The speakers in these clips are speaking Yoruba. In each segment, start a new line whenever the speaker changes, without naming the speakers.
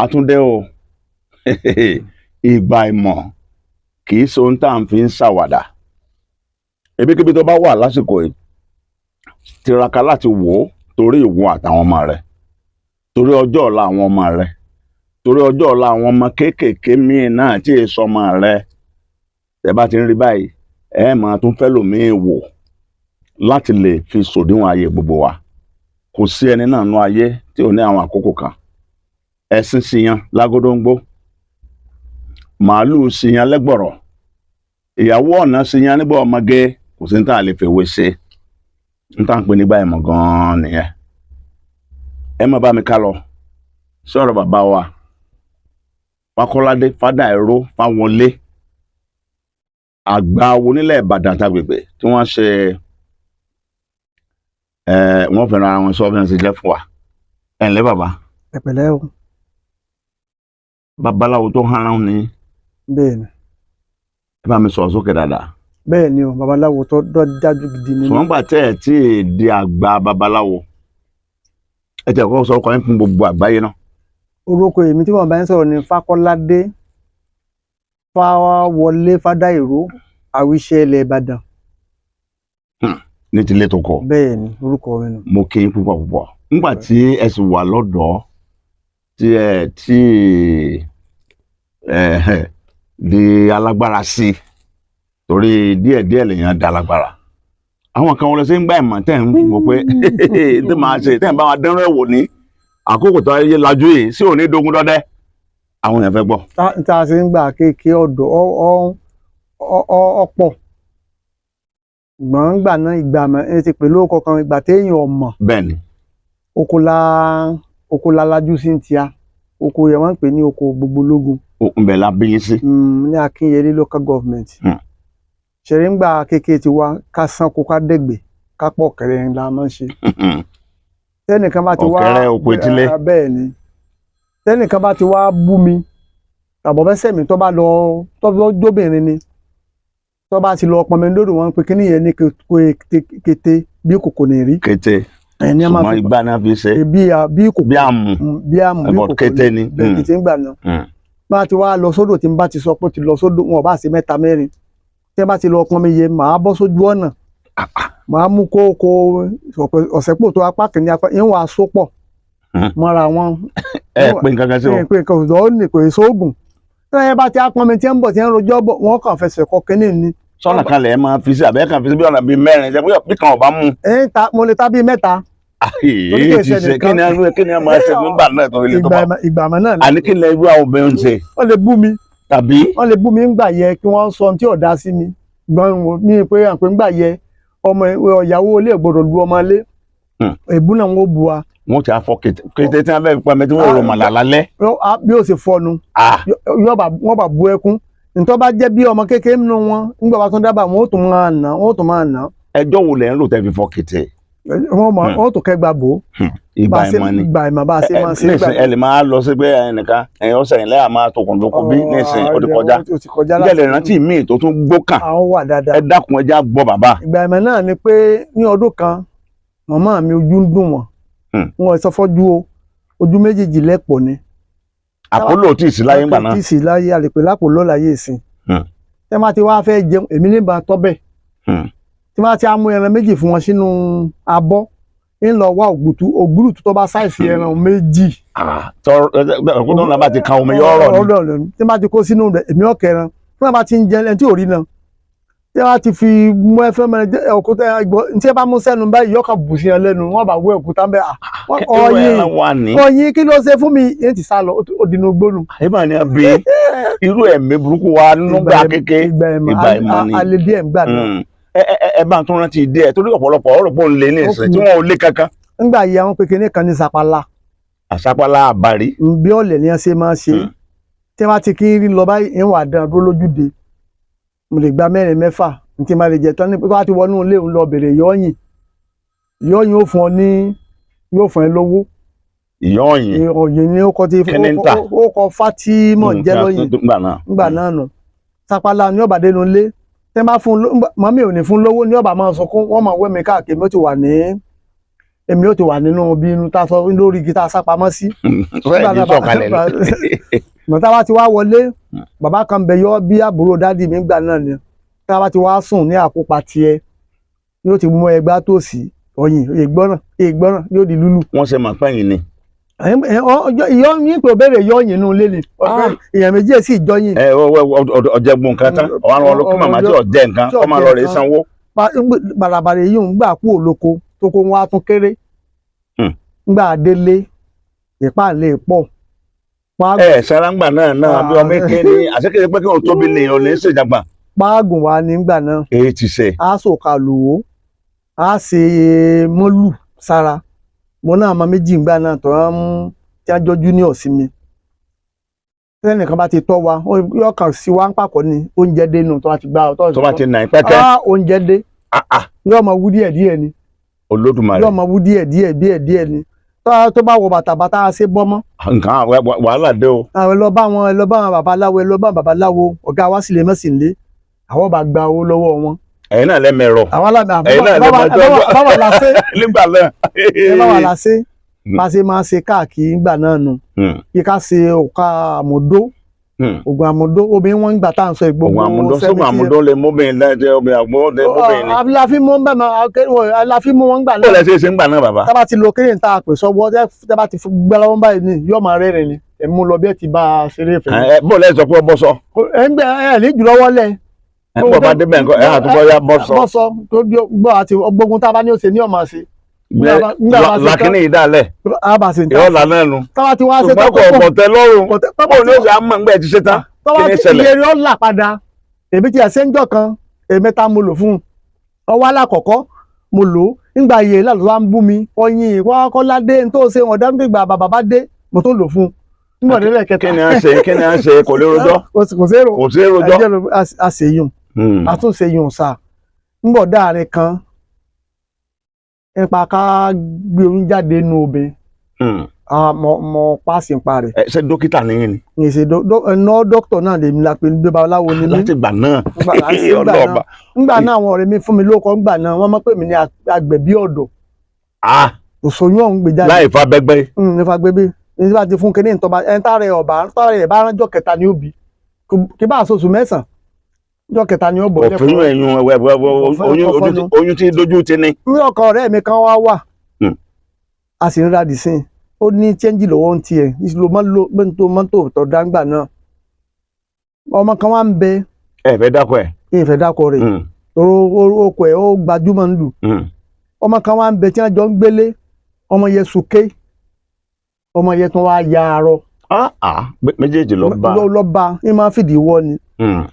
Àtúndé o. Ìgbà ìmọ̀ kì í ṣe ohun tá à ń fi ń ṣàwàdà. Ibikíbi tó bá wà lásìkò yìí, tiraka láti wò ó, torí ìwọ àtàwọn ọmọ rẹ, torí ọjọ́ ọ̀la àwọn ọmọ rẹ, torí ọjọ́ ọ̀la àwọn ọmọ kéékèèké míì náà tí èso ọmọ rẹ. Tẹ bá ti ń rí báyìí, ẹ máa tún fẹ́ lòmíì wò láti lè fi sòdiwọ̀n ayé gbogbo wa. Kò sí ẹni náà nú ayé tí ò ní àwọn àkókò kan. Ẹṣin ṣìyàn lágódóńgbó, màálùú ṣìyàn lẹ́gbọ̀rọ̀, ìyàwó ọ̀nà ṣìyàn nígbà ọmọge. Kò sí ní tá a lè fèwé ṣe. N tá à ń pè nígbà ìmọ̀ gan-an nìyẹn. Ẹ má bá mi ká lọ sọ̀rọ̀ bàbá wa Fákọ́ládé Fádàìró Fáwọlé, àgbà wo nílẹ̀ Ìbàdàn àtàgbègbè tí wọ́n ṣe ẹ. Wọ́n fẹ́ràn ara wọn sọ bí wọ́n ṣe jẹ́ fún wa. Ẹ ǹlẹ́, bàbá.
Ẹ pẹ̀lẹ́ o.
Babaláwo tó hánrán ni.
Bẹ́ẹ̀ ni.
Ẹ bá mi sọ̀rọ̀ sókè dáadáa.
Bẹ́ẹ̀ ni o, babaláwo tó dájú gidi ni mí.
Ṣùgbọ́n gbà tẹ́ ẹ̀ tí ì di àgbà babaláwo, ẹ tẹ̀ kọ́kọ́ sọ ọkọ yín fún gbogbo àgbáyé náà.
Orúkọ èmi tí wọ́n bá ń sọ̀rọ̀ ni Fákọ́ládé Fáwọlé Fádàìró, Àwíṣẹ ilẹ̀ Ìbàdàn.
Ní tilé tó kọ.
Bẹ́ẹ̀ ni, orúkọ mi nù.
Mo kí yín púpọ̀ púpọ̀. Nígbà tí ẹ sì wà lọ́dọ̀ọ́, tí ẹ tí ẹ di alágbára sí i, torí díẹ̀díẹ̀ lèèyàn di alágbára, àwọn kan wọlé sí ń gbà ìmọ̀ tẹ̀ ń wò pé tí màá ṣe tẹ̀ ń bá wa dánrọ́ ẹ̀ wò ní àkókò tó ayé lajú yìí sí òní dogun dọ́dẹ́, àwọn èèyàn fẹ́ gbọ́.
Tá a ṣe ń gbà kéèké ọ̀dọ́ ọ̀pọ̀ gbọ̀n gbà náà, ìgbà mọ̀ ẹ ti pè lóko kan, ìgbà téèyàn ọmọ.
Bẹ́ẹ̀ ni.
Oko la, oko la lajú sí ti a oko yẹn, wọ́n ń pè ní oko Gbogbologun.
Ń bẹ̀ la bí yín sí.
Ní Akínyẹlé Local Government. Ṣẹ̀rí ń gbà kékeré ti wa, ká sanko, ká dẹ̀gbẹ́, ká pọ̀ kẹrẹ la máa ń ṣe. Tẹ́nìkan bá ti wá
Ọ̀kẹ́rẹ́ oko etílé.
Bẹ́ẹ̀ ni. Tẹ́nìkan bá ti wá bú mi tàbọ̀ bẹ́sẹ̀ mi, tó bá lọ, tó bá jóbìnrin ni, tó bá ti lọ pọnmi lódò, wọn pé kíní yẹn ní kété bí kòkò ní rí.
Kété.
Ẹni a máa
ṣùgbọ́n
fi
igbá náà fi ṣe.
bí kòkò.
Bí àmù.
Bí àmù, bí
But
kòkò.
Kété ni.
Bẹ́ẹ̀, kété ń gbà náà. Bá ti wá lọ sódò, tí n bá ti sọ pé ó ti lọ sódò, wọn ò bá ṣe mẹ́ta mẹ́rin, tí n bá ti lọ pọnmi yẹ, màá bọ́ sójú ọ̀nà, màá mú kókó ọ̀sẹ̀pò tó apá kìíní, apá ń wà sópọ̀ mọ́ra wọn.
Ẹ pé nǹkan kan sí o.
Ẹ pé nǹkan ọ̀dọ́ ó ní kò sóògùn. Tí wọ́n bá ti á pọnmi, tí ń bọ̀, tí ń rojọ́ bọ̀, wọ́n kàn fẹsẹ̀ kọ kínní ni.
Sọ́nà kan lẹ̀ máa fi sí, àbẹ́ kan fi sí bí ọ̀nà bíi mẹ́rin ṣe pé bí kan ò bá mú.
Ẹ ń ta, mo lè ta bíi mẹ́ta. Torí
Èyí
kò
ti
ṣe
ṣe
nìkan.
Kí ni a máa ṣe nígbà náà tó ilé tó
Ìgbà
bá.
Ìgbà àmọ́ náà ni.
Àní kí ni irú àwọn obìnrin ń ṣe?
Wọ́n lè bú mi.
Tàbí.
Wọ́n lè bú mi ńgbà yẹ, kí wọ́n sọ ohun tí ò dá sí mi gbọ́n mi pé àpè ńgbà yẹ, ọmọ ìyàwó ilé ò gbọ́dọ̀ lu ọmọ ilé. Èbú náà wọ́n bu wa.
Wọ́n ti afọ kété kété tí wọ́n fẹ́ fi pamẹ́ tí wọ́n rò màlà lálẹ́.
Bí ó ṣe fọnu, wọ́n bá bu ẹkún. Ntọ́ bá jẹ́ bí ọmọ kékeré nínú wọn, ńgbà bá tún dábàá, wọ́n ó tún máa nà, wọ́n ó tún máa nà.
Ẹjọ́ wo lẹ̀ ń lò tẹ́ fi fọ kété?
Wọ́n mọ̀, wọ́n ó tún kẹ́gbà bò ó.
Ìgbà
Bá a ṣe
ìmọ̀ ni.
Ìgbà ìmọ̀, bá a ṣe máa ṣe
Nísìn, ẹ lè máa lọ sí pé ẹnìkan ẹ̀yin ọ̀sẹ̀ yìí lẹ́yà máa tokùn tó kú bí nísìn, ó ti kọjá.
Ó ti kọjá.
Ǹjẹ́ lè rántí míì tó tún gbó kàn?
Àwọn wà dáadáa.
Ẹ dákun, ẹ já gbọ́, bàbá.
Ìgbà ìmọ̀ náà ni pé ní ọdún kan, màmá mi, ojú ń dùn wọ́n. Wọn ò sọ fọ́jú o, ojú méjèèjì lẹ́pọ̀ ni.
Àpólò tí ì sí láyé ńgbà náà.
Tí ì sí láyé, àlèpé lápò lọ́la yé ìsìn. Tẹ́ bá ti wá fẹ́ jẹun, èmi ní bá tọ́ bẹ̀. Tí wọ́n ti á mú ẹran méjì fún wọn sínú abọ́, ń lọ wá ògùtù, ògúrùtù tó bá size ẹran méjì.
Tọ́ ẹ̀kú tó ń bá ti kan omi yọ̀ọ̀rọ̀ ni.
Ọ̀rọ̀ ni. Tí wọ́n bá ti kó sínú rẹ̀, èmi ọ̀kẹ́ ẹran tí wọ́n bá ti ń jẹ, ẹni tí ò rí náà, tí wọ́n bá ti fi mú ẹfẹ́ mẹ́rin òkúta tí wọ́n bá mú sẹ́nu báyìí, yọkàn bù sí ẹ lẹ́nu, wọ́n bá wé òkúta ń bẹ́
Irú
ọyìn.
ẹran wà ní.
Ọyìn, kí ló ṣe fún mi? Yẹn ti sá lọ, ó dínú gbónú.
Ìbá ni a bí irú ẹ̀mí burúkú wa nígbà kéke.
Ìgbà ìmọ̀.
Ìgbà ìmọ̀ ni.
Alẹ́ díẹ̀ ń gbà náà.
Ẹ bá ń tún rántí díẹ̀, torí ọ̀pọ̀lọpọ̀ ọ̀rọ̀ pọ̀ ń lé ní ìsìn tí wọ́n ò lé kankan.
Ńgbà yìí, àwọn kékeré kan ní sapala.
Àsápálá àbárí.
Bí ọ̀lẹ̀ ni wọ́n ṣe máa ṣe. Tí wọ́n bá ti kí rí lọ báyìí, ń wà dán dúró lójúde, mo lè gba mẹ́rin mẹ́fà ní tí n bá lè jẹ tán ní pé wọ́n ti wọnú ilé òun lọ bèrè yọ́yìn, yọ́yìn ó fún ọ ní, yóò fún ẹ lówó.
Ìyọ́yìn.
Ọ̀yìn ni ó kọ́ tí
Kí ni ń tà?
Ó kọ Fátímọ̀ jẹ́ lọ́yìn.
Nígbà náà.
Ńgbà náà nù, sapala ní ọ̀bà dénú ilé, tẹ́ bá fún mọ́mí ò ní fún lówó ní ọ̀bà máa sọkún, wọ́n máa wẹ́ mi káàkiri. Mo ti wà ní Èmi ó ti wà nínú bí inú tá a sọ lórí igi tá a sá pamọ́ sí.
Fẹ́ẹ̀ ní sọ̀kalẹ̀ ni.
Mọ̀tá bá ti wá wọlé, bàbá kan bẹ yọ bí àbúrò dádì mi gbà náà ni. Tá a bá ti wá sùn ní àkópa tiẹ̀, yóò ti mú ẹgbá tòsí ọyìn ìgbọràn ìgbọràn yóò di lúlù.
Wọ́n ṣe mọ̀ pẹ́yìn ni.
Ìyọ́ yín pé òbéèrè yọ̀yìn inú ilé ni. Èèyàn méjì sì jọyìn.
Ẹ ọ̀jẹ̀gbọ̀n nǹkan tán, ọ̀hún àwọn ọlọ́kùnrin màmá tí ọ̀jẹ̀ nǹkan
tí
kọ́ máa lọ rèé
ọ̀jẹ̀
sanwó.
Bàràbàrà èyí ń gbà kú òloko tó kó wọn á tún kéré. Ngbà délé ìpáǹlé pọ̀.
Ẹ sarangba náà náà bí ọmọ èké ni àṣekèrè pé kí wọn tóbi lè ò ní ṣèjàgbá.
Páàgùn wa nígbà náà.
Èyí ti ṣe.
A sòkà lòwó, a ṣe mọ́lù sára. Mo náà ọmọ méjì ńgbà náà tó ń tí wọ́n jọ junior sí mi. Tẹ́nìkan bá ti tọ́ wa, yóò kàn sí wa ń pàkọ́ ni oúnjẹ dé nù tó bá ti gbá
Tó bá ti nà í pẹ́kẹ́.
Ah, oúnjẹ dé.
Ah, ah,
Yóò máa wú díẹ̀ díẹ̀ ni.
Olódùmarè.
Yóò máa wú díẹ̀ díẹ̀ díẹ̀ díẹ̀ ni. Tó bá wọ bàtà, bàtà á ṣe bọ́mọ́.
Nǹkan wàhálà dé o.
Àwọn lọ bá wọn, ẹ lọ bá wọn babaláwo, ẹ lọ bá wọn babaláwo. Ọ̀gá wa sì lè mọ̀ sí ilé, àwọn bá gba owó lọ́wọ́ wọn.
Ẹ̀yin náà lẹ́mẹ̀rọ.
Àwọn alábẹ
Ẹ̀yin náà lè máa jọ-
báwa la ṣe.
Nígbà náà.
Ẹ báwa la ṣe bá ṣe máa ṣe káàkiri nígbà náà nù. Kí ká ṣe òkà àmọ̀dó, ògùn àmọ̀dó obìnrin wọn ń gbà tá à ń sọ ìgbógun.
Ògùn àmúdó, sógun àmúdó lè móbìnrin lẹ́jẹ̀, obìnrin àgbọ̀ lè móbìnrin ni.
La fi mú bẹ́ẹ̀ máa la fi mú wọn gbà
Bó
náà.
lẹ ṣe é ṣe ń gbà náà, bàbá?
Tá bá ti lo kéyìn tá a pè sọ́wọ́, tẹ́ bá ti gbẹ́ lọ́wọ́ báyìí ni yóò máa rẹ́rìn ni, ẹ̀ mú lọ bí ẹ ti bá a ṣeré ìfẹ́.
Ẹ bó lẹ sọ pé ọ bọ́ sọ.
Ẹ ń gbẹ ẹ ní jùlọ wọlé.
Ẹ bọ̀ bá débẹ̀ nǹkan ẹ àtúbọ̀ ya bọ́ sọ.
Bọ́sọ tó bí gbọ́ àti gbogbo tá a bá ní ó ṣe ní ọ̀mà ṣe. Nígbà bá ṣe tán-
Làkínní yìí dálẹ̀.
A bá ṣe ń ta.
Ìyọ́ là náà nu.
Táwa ti wá ṣe
Ṣùgbọ́n
tán
kò bọ̀ tẹ lọ́rùn. Bó ni ó ṣe á mọ̀ nígbà tí ṣe tán?
Tọ́wá
Kí ni
ti
ṣẹlẹ̀?
iye rẹ̀ ó là padà. Èmi ti ẹ̀sẹ̀ ń jọ kan, èmi ta mo lò fún un. Ọwọ́ alákọ̀ọ́kọ́ mo lò ó nígbà iye ìlànà wa ń bú mi ọyìn ìwọ́kọ́ládé tó ṣe wọn dáńgbé gbà bàbá bá dé, mo tó lò fún un nígbà délẹ̀ kẹta.
Kí ni à ń ṣe? Kí ni à ń ṣe? Kò lè rojọ́.
Kò sí èrò.
Kò sí rojọ́.
Ẹjẹ́ ló a ṣe yùn, àtúnṣe yùn sà ńbọ̀ dáàrin kan nípa ká gbé oyún jáde nínú obìnrin. Mo paasi nípa rẹ̀.
Ẹ ṣe dókítà nìyẹn ni?
Ní ṣe ná dókítà náà lèmi la pé ní babaláwo ni mí.
Láti gbà náà.
Nígbà náà,
Ọlọ́ọ̀bà.
ńgbà náà àwọn ọ̀rẹ́ mi fún mi lóko ńgbà náà, wọ́n máa pè mí ní agbẹ̀bí ọ̀dọ̀. Òṣòyún ọ̀hún gbé jáde.
Láì fa bẹ́gbẹ́.
Nípa gbébí nípa ti fún kinní ìtọ́ba ẹni tá rẹ̀ ọ̀bà tá rẹ̀ bá ránjọ́ kẹta ni ó bí kí bá àṣoṣù mẹ́sàn-án, jọ́ kẹta ni ó bọ̀.
Òfin ẹ̀yún oyún oyún tí dojú ti ní.
Ní ọkọ ọ̀rẹ́ mi kan wá wà, a sì ń ra dìsín, ó ní chẹ́ńjì lọ́wọ́ ń tiẹ̀ ló máa ń lo mọ́tò mọ́tò tó dáńgbà náà. Ọmọ kan wá ń bẹ.
Ẹ fẹ́ dákọ ẹ̀.
Ìfẹ́ dákọ rẹ̀ tóró okò ẹ̀ ó gbajúmọ̀ ń lù. Ọmọ kan wá ń bẹ tí wọ́n jọ ń gbélé, ọmọ yẹn sùké, ọmọ yẹn tún wá ya arọ.
Ah, ah, méjèèjì lọ bá.
Lọ bá ní máa fìdí wọ́ ni.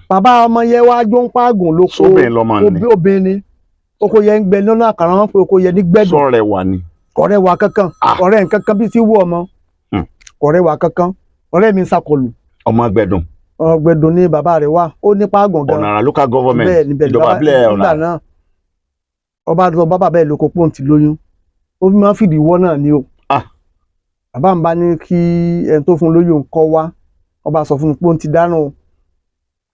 Bàbá ọmọ yẹn wá jó ń pààgùn lóko.
Sóbìn lọmọ ni?
Obìnrin ni. Oko yẹn ń gbẹ lọ́nà àkàrà, wọn pé oko yẹn ní gbẹ́dùn.
Sọ̀rẹ̀ wà ni.
Ọ̀rẹ́ wa kankan, ọ̀rẹ́ nǹkan kan bí ti wú ọmọ, ọ̀rẹ́ wa kankan, ọ̀rẹ́ mi ń sakọlù.
Ọmọ gbẹdùn.
Ọ̀gbẹ́dùn ni bàbá rẹ̀ wà, ó ní pààgùn gan.
Ọ̀nà Àrà local government.
Bẹ́ẹ̀ ni, bẹ́ẹ̀ ni.
Ìjọba
Bàbá
ìbílẹ̀ Ọ̀nà
nígbà
Àrà.
náà ọba lọ bá bàbá ẹ̀ lóko pọ́ùn ti lóyún, ó fi máa ń fìdí wọ́ náà ni o. Bàbá mi bá ní kí ẹni tó fún un lóyún kọ́ wá, ọba sọ fún un pé òun ti dáná o,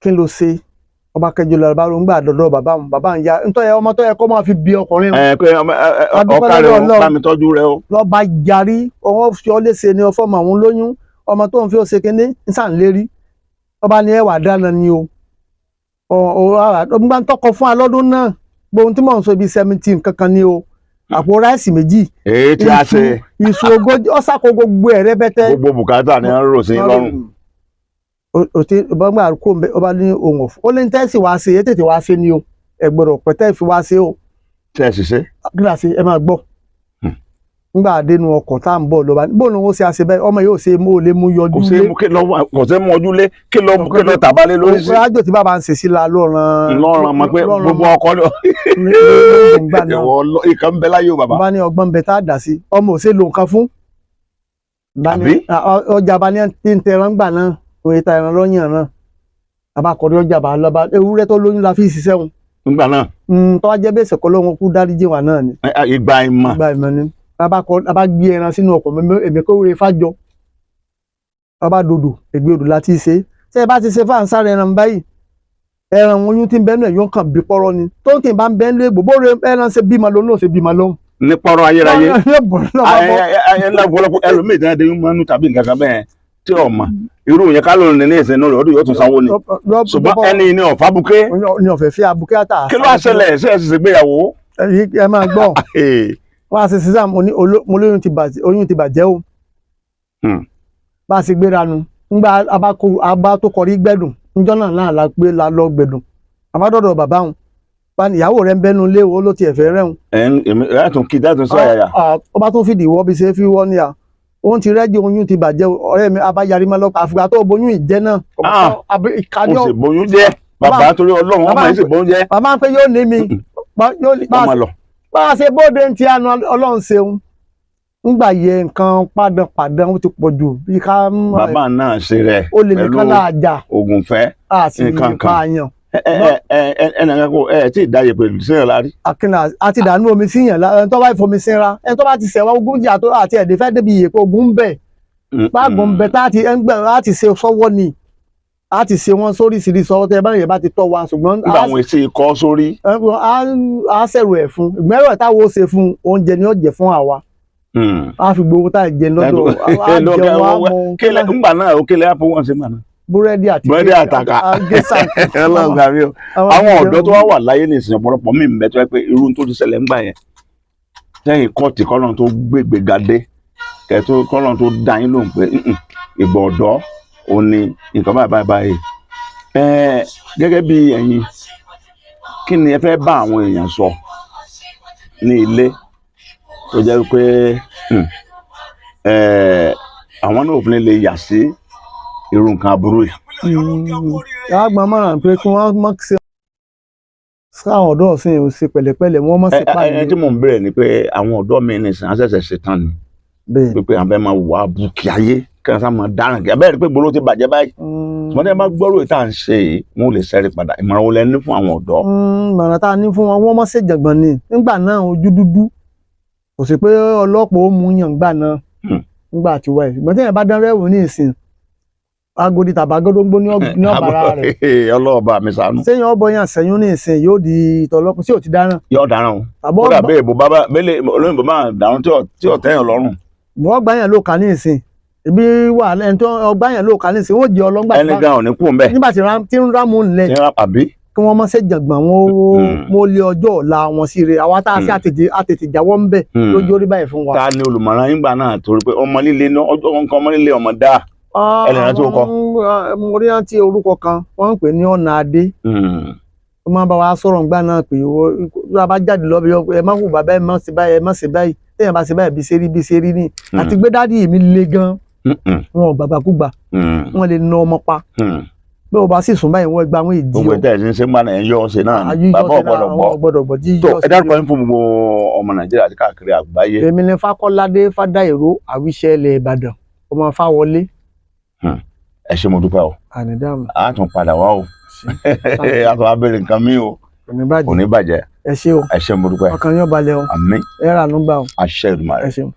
kí ló ṣe? Ọba kẹjọ lọ bá ló ń gbà dọdọ bàbá òun, bàbá ń ya ntọ́ yẹ ọmọ tó yẹ kó máa fi bí ọkùnrin.
Ẹ pé ọmọ
Adúpẹ́
ọkà rẹ
lọ́dọ̀
o,
Ọlọ́run.
bá mi tọ́jú rẹ o.
Lọ́ba yarí, ọwọ́ fi ọ́ léṣe ni ọfọ́ mọ̀ òun lóyún, ọmọ tó ń fi ó ṣe kínní ń sàn lérí. Ọba ní ẹwà dáná ni o ọgbà ń tọkọ fún alọ́dún náà. Gbogbo ohun tí mò ń sọ ibi 17 kankan ni o, àpò ráìsì 2,
Èyí tí a ṣe.
iṣu 40, ọ̀sàkó gbogbo ẹ̀ rẹ́bẹ́tẹ́.
Gbogbo bùkátà ni a ń rò sí lọ́rùn.
Òtí ọba gbà kó ń bẹ, ọba ní ohun ọ̀fọ̀ ó lé ní tẹ́sí wàá ṣe é, tètè wàá ṣe ni o, ẹ gbọ́dọ̀ pẹ̀tẹ́ fi wàá ṣe o.
Tí ẹ sì ṣe.
Gíláàsì ẹ máa gbọ́. Nígbà dénú ọkọ̀ tá à ń bọ̀ lọ́ba bó ni wọ́n ṣe àṣẹ bẹ́ẹ̀, ọmọ yóò ṣe mú o lè mú yọjú
Kò sí
lé.
mú kí lọ, kò sí mú ojú lé kí lọ, kí lọ tàbálé lórí sí.
Rájò tí bàbá ń ṣe sí la lọ́ràn.
Lọ́rùn ọmọ pé gbogbo ọkọ lọ.
Nígbà náà
Ìwọ ìkan ń bẹ láyé o, bàbá.
Bá ní ọgbọ́n bẹ tá a dà sí ọmọ ò ṣe lo nǹkan fún. Bá ní-
Àbí?
Ọjà bá ní tí ń tẹran gbà náà, òye ta ẹran lọ́yàn náà, bàbá kọ̀rí ọjà bá lọ́ba ewúrẹ́ tó lóyún la fi ṣiṣẹ́ wọn.
Nígbà náà.
Tó wá jẹ́ bẹ́ẹ̀ sẹ̀kọ́ lọ́wọ́ kú dáríjì wà náà ni.
Ìgbà ìmọ̀.
Gba ìmọ̀ ni bàbá kọ, bàbá gbé ẹran sínú ọkọ̀ mímọ́, èmi kò wúre fájọ, bàbá dòdò ègbé odò láti ṣe ṣé ẹ bá ti ṣe fáǹsáré ẹran báyìí, ẹran oyún tí ń bẹ́nu ẹ̀ yóò kàn bí pọ́rọ́ ni tó ń tì bá ń bẹ́nu ègbò bóore ẹran ṣe bímọ lóhùn náà ṣe bímọ lóhùn.
Ní pọ́rọ́ ayérayé.
Yóò bọ̀ lọ́ba bọ́.
Ẹ ẹlòmíì tí wọ́n dé mọ́nú tàbí nǹkan kan bẹ́ẹ̀ tí ò mọ̀ irú yẹn ká ló ní ní ìsìn náà ọdún yóò tún sanwó ni, ṣùgbọ́n ẹni ní ọ̀fà buké.
Ní ọ̀fẹ́ fi abuké àtà.
Kí ló wá ṣẹlẹ̀? Ṣe ẹ sì ṣègbéyàwó?
Ẹ máa gbọ́, wọ́n á ṣe sísá, mo ní mo lóyún ti bàjẹ́, oyún ti bàjẹ́ o. Bá a ṣe gbéra nu ńgbà abá tó kọrí gbẹ̀dùn ńjọ́ náà náà la gbé la lọ gbẹ̀dùn, àbádọ́dọ̀ bàbá òun bá ní ìyàwó rẹ̀ ń bẹ́nu lé o, ló tiẹ̀ fẹ́ rẹ́hùn.
Ẹ ń èmi ẹ tún kí dáàtún sọ yàyà.
Ọba tó fìdí wọ́ bí ṣe fi wọ́ ní à òun ti rẹ́jì, oyún ti bàjẹ́ o, ọ̀rẹ́ mi abáyarí máa lọ́pàá àfìgbà tó boyún ìjẹ́ náà.
Ah.
Ìkàdé
Ó sì bóyún jẹ́ bàbá torí Ọlọ́run, ọmọ yìí sì bóyún jẹ́.
Bàbá ń pé yóò ní mi yóò ní
Ọmọ lọ.
Bá a ṣe bóde ń ti àánú Ọlọ́run ṣeun, ńgbà yẹ nǹkan pàdánpàdán ó ti pọ̀ jù bí ká
Bàbá náà ṣe rẹ̀
ó lè
pẹ̀lú
nìkan láàjà
ògùnfẹ́
a sì
nǹkan kan.
pààyàn.
Ẹ ẹ ẹ ẹ nàá kó ẹ tí ì dáyé pẹ̀lú sílẹ̀ lárí.
Akínà àti ìdànù omi síyàn ẹni tó bá fomi sínra, ẹni tó bá ti sẹ̀wá ogun jà tó àti ẹ̀dẹ̀ fẹ́ débi ìyèpẹ̀ ogun ń bẹ̀ báàgùn ń bẹ tá àti ẹgbẹ́ á ti ṣe sọ́wọ́ ni á ti ṣe wọ́n sóríṣiríṣi sọ́wọ́ tẹ́ báyìí bá ti tọ́ wa, ṣùgbọ́n
Nígbà àwọn èsì ikọ́ sórí.
Á ṣẹ̀rù ẹ̀ fún ìgbẹ́rọ̀ ẹ̀ táwọn ó ṣe fún oúnjẹ ni ó jẹ fún àwa, á fi gbowó tá ì jẹ lọ́dọ̀ á jẹun á mọ.
Kílẹ̀ ńgbà náà ó kílẹ̀ á fowó wọn ṣe ńgbà náà.
Búrẹ́dì àti
Búrẹ́dì àtàkà.
Gẹ́sà.
Ọlọ́run gbà mí o. Àwọn ọ̀dọ́ tó wá wà láyé ní ìsìn, ọ̀pọ̀lọpọ̀ mí ń bẹ tó yẹ pé irú tó ti ṣẹlẹ̀ ńgbà yẹn sẹ́yìn kọ́ọ̀tì kọ́lọ́n tó gbégbé gadé kẹ́tó kọ́lọ́n tó dá yín lóhùn pé "Mm-mm, ìgbà ọ̀dọ́ ò ní nǹkan báyìí báyìí báyìí." Ẹ gẹ́gẹ́ bí ẹ̀yin, kí ni ẹ fẹ́ bá àwọn èèyàn sọ ní ilé tó jẹ́ pé àwọn náà ò fi ní lè yà sí irú nǹkan aburú yìí?
Àgbọn mọ̀ràn pé kí wọ́n mọ̀ ṣe sáwọn ọ̀dọ́ ọ̀sìn ò ṣe pẹ̀lẹ́pẹ̀lẹ́, wọ́n mọ̀ sí
Ẹ ẹ
pàdé.
tí mò ń bẹ̀rẹ̀ ni pé àwọn ọ̀dọ́ mi ní ìsìn àṣẹ̀ṣẹ̀ ṣetán ni pé àwọn fẹ́ máa wà bùkì ayé kí wọ́n sá máa dáràn kí abẹ́rẹ́ pé gbòòrò ti bàjẹ́ báyìí. Ṣùgbọ́n tí wọ́n bá gbọ́rò ìta ń ṣe yìí, wọn ò lè ṣẹ́rí padà. Ìmọ̀ràn wo lẹ ní fún àwọn ọ̀dọ́?
Ìmọ̀ràn tá a ní fún wọn, wọ́n mọ̀ ṣe jàngbọ̀n ni nígbà náà, ojú dúdú kò sí pé ọlọ́pàá ó mú yàn nígbà náà. Nígbà tí wáyé, ṣùgbọ́n tí èèyàn bá dán rẹ́wò ní ìsìn, agodi tàbá gódóńgbó ní ọ̀bàrà rẹ̀.
Ọlọ́ọ̀bá mi ṣàánú.
Sẹ́yìn ọbọ̀ yàn sẹ́yìn ní ìsìn yóò di ìtọ́lọ́pọ̀ sí ò ti dáràn.
Yóò dáràn o.
Tàbọ̀
Kódà bẹ́ẹ̀ bó bá bẹ́lẹ̀ olóyìnbó máa dáràn tí ò tẹ́yàn lọ́rùn.
Wọ́n gbá yàn ló kà ní ìsìn ibi wà ẹni tó ọgbà yàn ló kà ní ìsìn wọ́n jẹ́ ọlọ́ngbà
Ẹni gan ò ní kú ń bẹ̀.
Nígbà tí ń rámù ńlẹ̀
Tí ń rà àbí.
kí wọ́n mọ̀ ṣe jàngbọ̀n wọn ó lé ọjọ́ ọ̀la wọn sí re. Àwa tá a ṣe àtètè jáwọ́ ń bẹ̀ lójú orí báyìí fún wa.
Ta ni olùmọ̀ràn yín gbà náà? Torí pé ọmọ líle náà, ọjọ́ nǹkan ọmọ líle ọmọ dáa. Ẹ lè rántí orúkọ?
Mo rí rántí orúkọ kan, wọ́n ń pè ní ọ̀nà adé. Ó máa ń bá wa sọ̀rọ̀ ńgbà náà pé bí a bá jáde lọ bí ẹ má hùwà báyìí, ẹ má ṣe báyìí, ẹ má ṣe báyìí, téèyàn bá ṣe báyìí bí ṣe rí bí ṣe rí ni. Àti gbé dádì mi le gan, wọn ò gbàgbàkúgbà, wọn lè na ọmọ pa bí o bá sì sùn báyìí wọ́n gba àwọn ìdí.
Gbogbo ìtẹ́ ẹ̀ ṣe ń gbà náà ẹ̀ ń yọ ọ́ ṣe náà ni bàbá ọ̀gbọ́dọ̀ gbọ́.
Ọ̀gbọ́dọ̀ gbọ́ jí
Tó
yọ
ẹ dárúkọ yín fún gbogbo ọmọ Nàìjíríà àti káàkiri àgbáyé.
Èmi ni Fákọ́ládé Fádàìró, Àwíṣẹ́ ilẹ̀ Ìbàdàn, ọmọ Fáwọlé.
Ẹ ṣé, mo dúpẹ́ o.
Ànídàmú.
A tún padà wá o, a tún wá béèrè nǹkan mi o.
Kò ní bàjẹ́.
Kò ní bàjẹ́.
Ẹ ṣé o.
Ẹ ṣé, mo dúpẹ́.
Ọkàn yóò balẹ̀ o.
Àmín.
Ẹ rà nú gbà o.
Àṣẹ Èdùmàrè.
Ẹ ṣeun.